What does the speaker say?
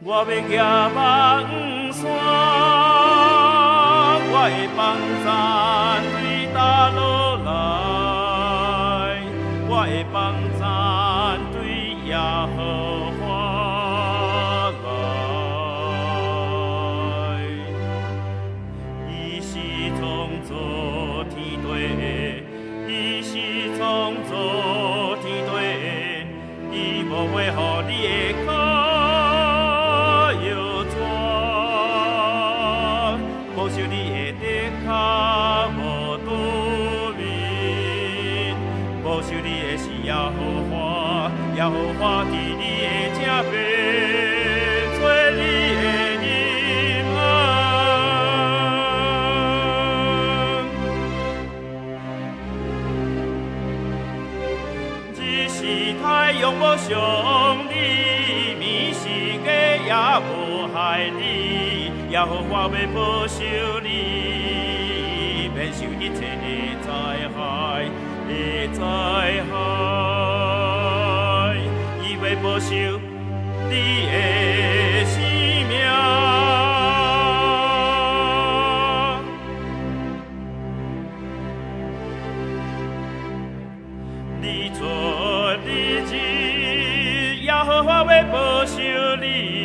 我欲舉目山，我的幫贊對佗落來？我的幫贊對耶和華來。伊是創造天地的，伊是創造天地的，伊無會予你的跤搖轉，保守你的腳無倒面，保守你的是耶和華，耶和華佇你的正邊，做你的蔭仔。日時太陽無傷你，暝時月也無害你，耶和華欲保守你，免受一切的災害的災害，伊欲保守你的性命。日出日入，耶和華欲保守你。